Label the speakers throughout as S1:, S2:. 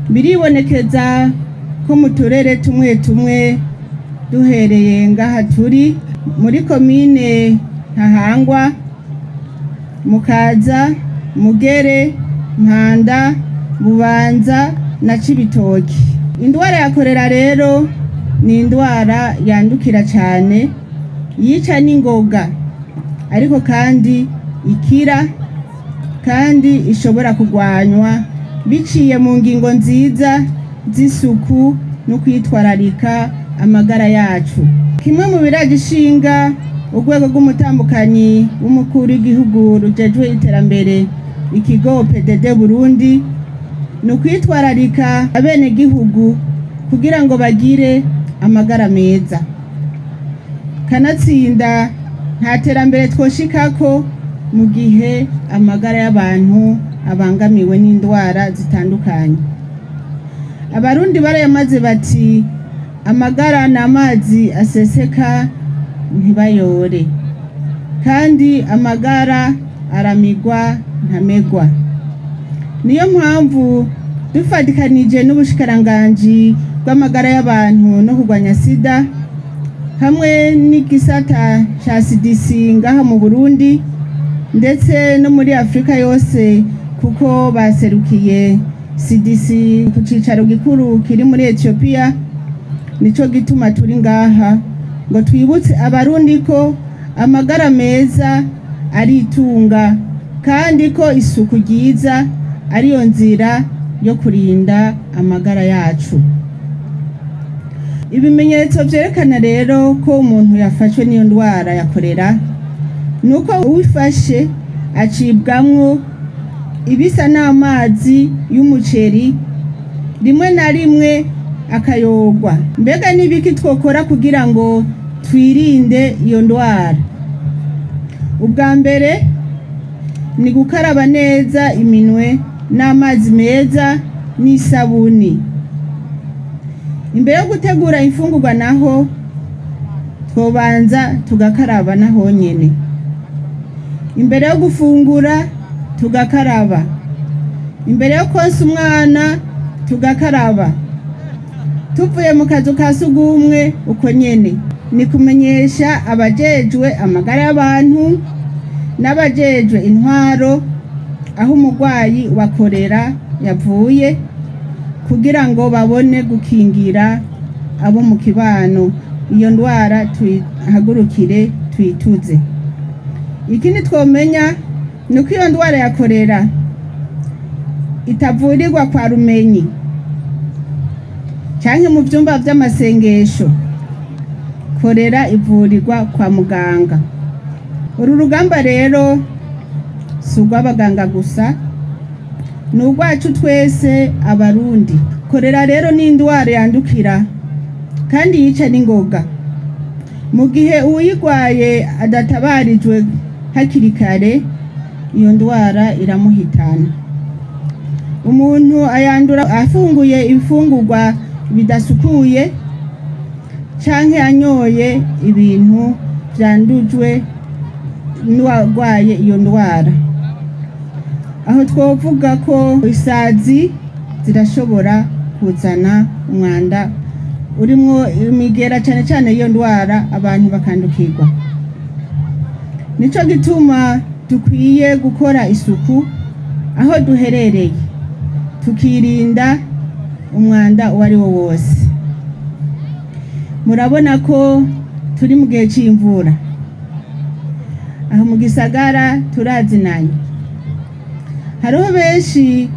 S1: Biribonekeza ko mu turere tumwe tumwe, duhereye ngaha turi muri komine Ntahangwa, Mukaza, Mugere, Mpanda, Bubanza na Cibitoki. Indwara ya korera rero ni indwara yandukira cyane, yica n'ingoga, ariko kandi ikira, kandi ishobora kurwanywa biciye mu ngingo nziza z'isuku no kwitwararika amagara yacu. Kimwe mu biraje ishinga urwego rw'umutambukanyi w'umukuru w'igihugu rujejwe iterambere, ikigo PDD Burundi, ni ukwitwararika abenegihugu kugira ngo bagire amagara meza. Kanatsinda nta terambere twoshikako mu gihe amagara y'abantu abangamiwe n'indwara zitandukanye. Abarundi barayamaze bati: "Amagara ni amazi aseseka ntibayore", kandi amagara aramigwa ntamegwa. Niyo mpamvu dufatikanije n'ubushikiranganji bw'amagara y'abantu no kurwanya sida hamwe n'igisata ca CDC ngaha mu Burundi, ndetse no muri Afurika yose, kuko baserukiye CDC ku cicaro gikuru kiri muri Ethiopia, nico gituma turi ngaha ngo twibutse Abarundi ko amagara meza ari itunga, kandi ko isuku ryiza ariyo nzira yo kurinda amagara yacu. Ibimenyetso vyerekana rero ko umuntu yafashwe n'iyo ndwara ya korera ni uko uwifashe acibwamwo ibisa n'amazi y'umuceri, rimwe na rimwe akayorwa. Mbega n'ibiki twokora kugira ngo twirinde iyo ndwara? Ubwa mbere ni gukaraba neza iminwe n'amazi meza n'isabuni. Imbere yo gutegura imfungurwa naho twobanza tugakaraba naho nyene. Imbere yo gufungura tugakaraba. Imbere yo konsa umwana tugakaraba. Tuvuye mu kazu ka sugumwe uko nyene. Ni kumenyesha abajejwe amagara y'abantu n'abajejwe intwaro aho umurwayi wa korera yavuye, kugira ngo babone gukingira abo mu kibano. Iyo ndwara tuyihagurukire, tuyituze. Ikindi twomenya ni uko iyo ndwara ya korera itavurirwa kwa rumenyi canke mu vyumba vy'amasengesho. Korera ivurirwa kwa muganga. Uru rugamba rero si urw'abaganga gusa, ni urwacu twese Abarundi. Korera rero ni indwara yandukira kandi yica n'ingoga. Mu gihe uwuyirwaye adatabarijwe hakiri kare, iyo ndwara iramuhitana. Umuntu ayandura afunguye ibifungurwa bidasukuye canke anyoye ibintu vyandujwe n'uwarwaye iyo ndwara. Aho twovuga ko isazi zirashobora kuzana umwanda urimwo imigera, cane cane iyo ndwara, abantu bakandukirwa. Nico gituma dukwiye gukora isuku aho duherereye, tukirinda umwanda uwo ari wo wose. Murabona ko turi mu gihe c'imvura. Aho mu gisagara turazinanye, hariho benshi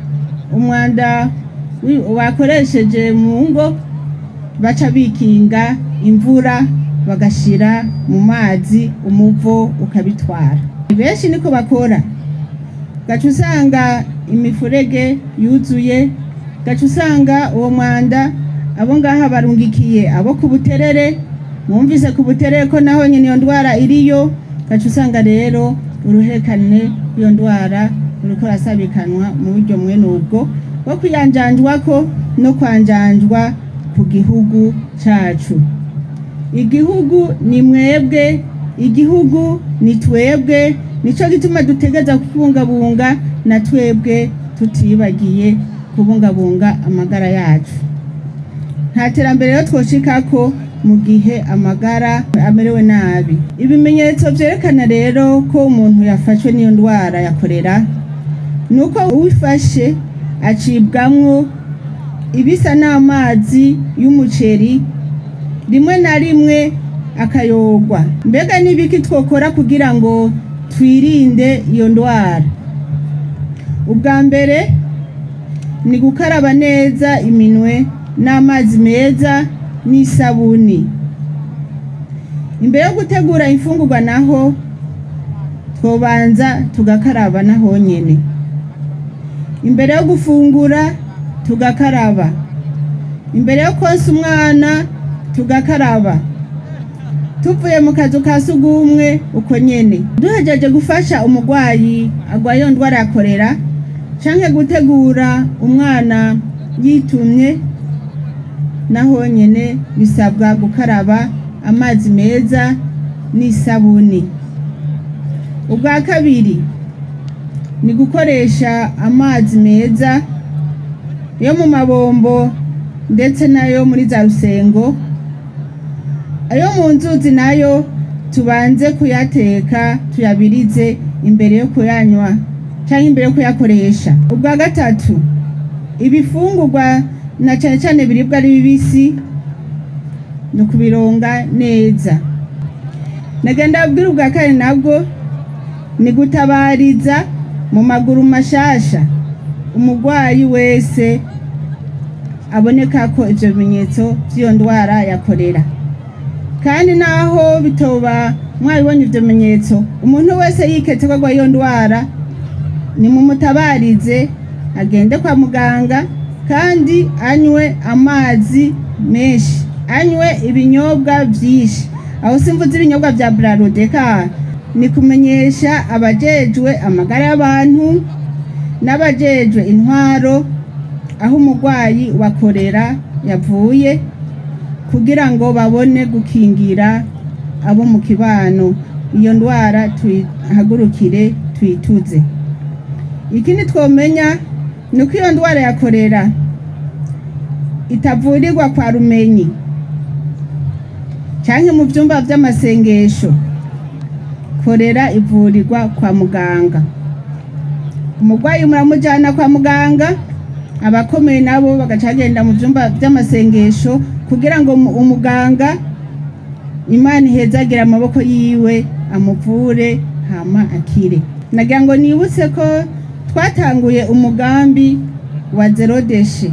S1: umwanda wakoresheje mu ngo baca bikinga imvura, bagashira mu mazi, umuvo ukabitwara. Benshi niko bakora, gaca usanga imifurege yuzuye, gaca usanga uwo mwanda abo ngaha barungikiye abo ku Buterere. Mwumvise ku Buterere ko naho nyene iyo ndwara iriyo. Gaca usanga rero uruherekane rw'iyo ndwara ruriko rurasabikanwa mu buryo mwene ubwo bwo kwiyanjanjwako no kwanjanjwa ku gihugu cacu. Igihugu ni mwebwe, igihugu ni twebwe. Nico gituma dutegereza kubungabunga na twebwe, tutibagiye kubungabunga amagara yacu. Nta terambere rero twoshikako mu gihe amagara amerewe nabi. Ibimenyetso vyerekana rero ko umuntu yafashwe n'iyo ndwara ya korera nuko uwifashe acibwamwo ibisa n'amazi y'umuceri, rimwe na rimwe akayogwa. Mbega n'ibiki twokora kugira ngo twirinde iyo ndwara? Ubwa mbere ni gukaraba neza iminwe n'amazi meza n'isabuni. Imbere yo gutegura imfungurwa naho twobanza tugakaraba naho nyene. Imbere yo gufungura tugakaraba. Imbere yo konsa umwana tugakaraba. Tuvuye mu kazu ka sugumwe uko nyene. Duhejeje gufasha umugwayi agwaye iyo ndwara ya korera canke gutegura umwana yitumye, naho nyene bisabwa gukaraba amazi meza n'isabuni. Ubwa kabiri ni gukoresha amazi meza yo mu mabombo ndetse nayo muri za rusengo. Ayo mu nzuzi nayo tubanze kuyateka tuyabirize imbere yo kuyanywa canke imbere yo kuyakoresha. Ubwa gatatu, ibifungurwa na cane cane biribwa ari bibisi ni ukubironga neza. Nagenda abwira ubwa kane nabwo ni gutabariza mu maguru mashasha umugwayi wese aboneka ko ivyo bimenyetso vy'iyo ndwara ya korera. Kandi naho bitoba mwabibonye ivyo bimenyetso, umuntu wese yiketse ko agwaye iyo ndwara nimumutabarize agende kwa muganga, kandi anywe amazi menshi, anywe ibinyobwa vyinshi. Aho simvuze ibinyobwa vya Brarudeka, ni kumenyesha abajejwe amagara y'abantu n'abajejwe intwaro aho umugwayi wa korera yavuye, kugira ngo babone gukingira abo mu kibano. Iyo ndwara tuyihagurukire tuyituze. Ikindi twomenya ni uko iyo ndwara ya korera itavurirwa kwa rumenyi canke mu vyumba vy'amasengesho. Korera ivurirwa kwa muganga. Umugwayi muramujana kwa muganga, abakomeye nabo bagaca bagenda mu vyumba vy'amasengesho kugira ngo umuganga Imana ihezagira amaboko yiwe amuvure hama akire. Nagira ngo nibutse ko twatanguye umugambi wa zero deshe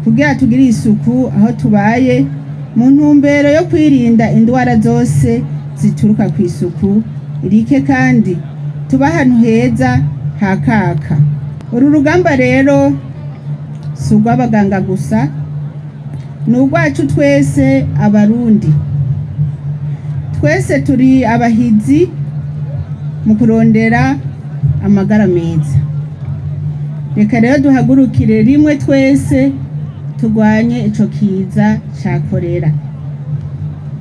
S1: kugira tugire isuku aho tubaye, mu ntumbero yo kwirinda indwara zose zituruka ku isuku rike, kandi tuba ahantu heza hakaka. Uru rugamba rero si urw'abaganga gusa, ni urwacu twese Abarundi. Twese turi abahizi mu kurondera amagara meza. Reka rero duhagurukire rimwe twese turwanye ico kiza ca korera,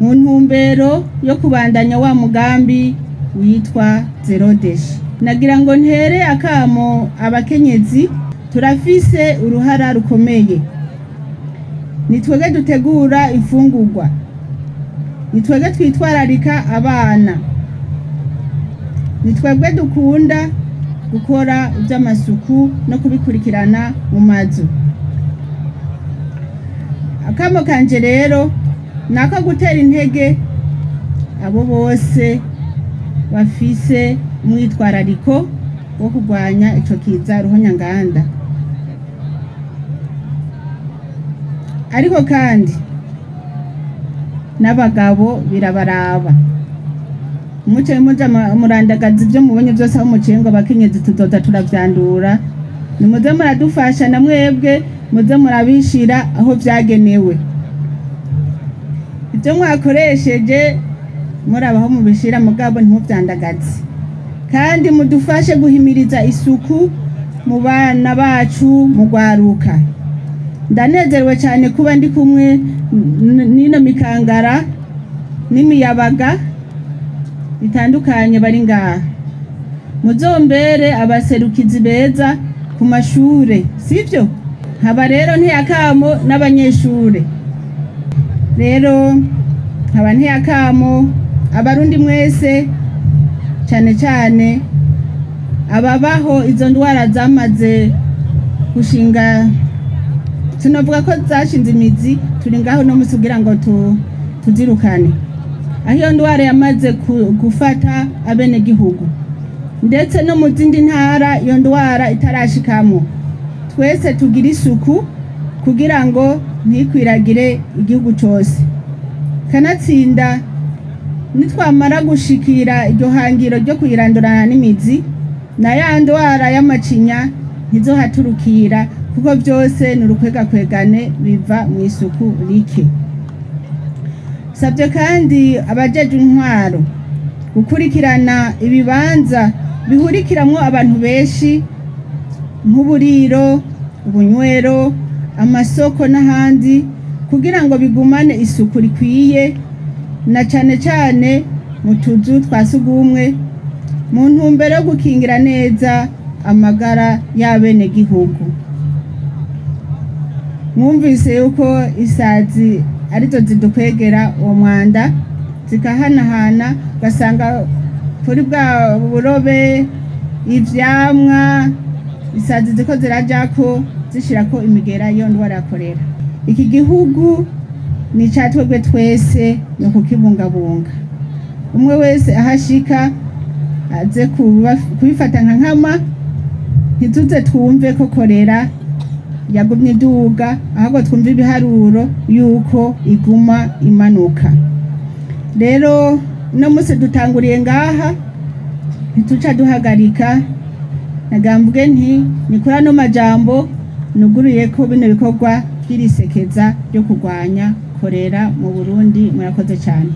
S1: mu ntumbero yo kubandanya wa mugambi witwa zero deshe. Nagira ngo ntere akamo abakenyezi, turafise uruhara rukomeye. Ni twebwe dutegura imfungurwa, ni twebwe twitwararika abana, ni twebwe dukunda gukora ivy'amasuku no kubikurikirana mu mazu. Akamo kanje rero nako gutera intege abo bose bafise umwitwarariko wo kurwanya ico kiza ruhonyanganda. Ariko kandi n'abagabo birabaraba. Muce muja murandagaza ivyo mubonye vyose aho muciye ngo abakenyezi tuzoza turavyandura. Nimuze muradufasha na mwebwe, muze murabishira aho vyagenewe. Ivyo mwakoresheje murabaho mubishira, mugabo ntimuvyandagaze. Kandi mudufashe guhimiriza isuku mu bana bacu mu rwaruka. Ndanezerewe cyane kuba ndi kumwe n'ino mikangara n'imiyabaga bitandukanye bari ngaha. Muzombere abaserukizi beza ku mashure, sivyo? Nkaba rero ntiyakamo n'abanyeshure, rero nkaba ntiyakamo abarundi mwese, cane cane ababaho izo ndwara zamaze gushinga, sinovuga ko zashinze imizi, turi ngaho no musi kugira ngo tuzirukane. Aho iyo ndwara yamaze gufata abenegihugu, ndetse no mu zindi ntara iyo ndwara itarashikamo, twese tugira isuku kugira ngo ntikwiragire igihugu cose. Kanatsinda nitwamara gushikira iryo hangiro ryo kuyirandurana n'imizi, na ya ndwara y'amacinya ntizohaturukira, kuko byose ni urukwegakwegane biva mu isuku rike. Sabye kandi abajejwe intwaro gukurikirana ibibanza bihurikiramwo abantu benshi nk'uburiro, ubunywero, amasoko n'ahandi, kugira ngo bigumane isuku rikwiye, na cane cane mu tuzu twa sugumwe, mu ntumbero yo gukingira neza amagara y'abenegihugu. Mwumvise yuko isazi arizo zidukwegera uwo mwanda, zikahanahana, ugasanga kuri bwa burobe, ivyamwa, isazi ziko zirajako zishirako imigera y'iyo ndwara ya korera. Iki gihugu ni ica twebwe twese, ni ukukibungabunga. Umwe wese ahashika aze kubifata nka nkama, ntituze twumve ko korera yagumye iduga, ahubwo twumve ibiharuro yuko iguma imanuka. Rero uno munsi dutanguriye ngaha, ntituca duhagarika. Nagambwe nti ni kuri ano majambo nuguruye ko bino bikorwa vy'irisekeza ryo kurwanya korera mu Burundi. Murakoze cyane.